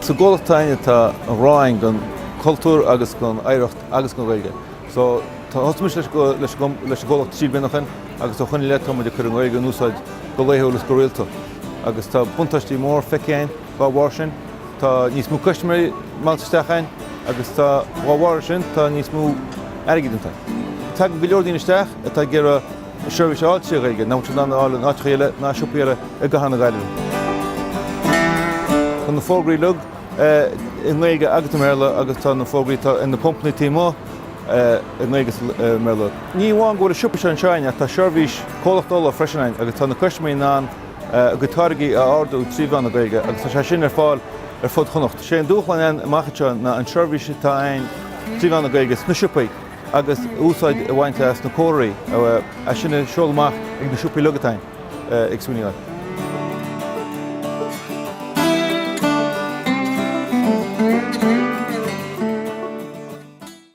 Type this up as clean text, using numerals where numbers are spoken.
Sa gcomhlacht atá againne tá an ghrá againn don chultúr agus don oidhreacht agus don Ghaeilge. So tá thosaigh muid leis an leis an gcomhlacht 3 bliana ó shin agus ó shoin i leith tá muid ag cur an Ghaeilge in úsáid go laethúil is go rialta. Agus tá buntáistí mór feicthe againn dá bharr sin. Tá níos mó custaiméirí meallta isteach againn agus tá dá bharr sin tá níos mó airgid iontu. Tagann go leor daoine isteach atá ag iarraidh seirbhís a fháil trí Ghaeilge nach bhfuil siad in ann a fháil in áiteacha eile ná i siopaí eile i gcathair na Gaillimhe. Tá na fógraí uilig i nGaeilge agus i mBéarla agus tá na fógraí atá ar na pumpanna taobh amuigh i nGaeilge is i mBéarla. Ní amháin go bhfuil an siopa seo anseo againn ach tá seirbhís comhlacht ola freisin againn agus tá na custaiméirí in ann a gcuid táirgí a ordú trí mheán na Gaeilge agus tá sé sin ar fáil ar fud Chonnacht. Sé an dúshlán againn amach anseo ná an seirbhís atá againn trí mheán na Gaeilge sna siopaí agus úsáid a bhaint as na comharthaí, é sin a seoladh amach ag na siopaí uilig atá againn ag Sweeney Oil.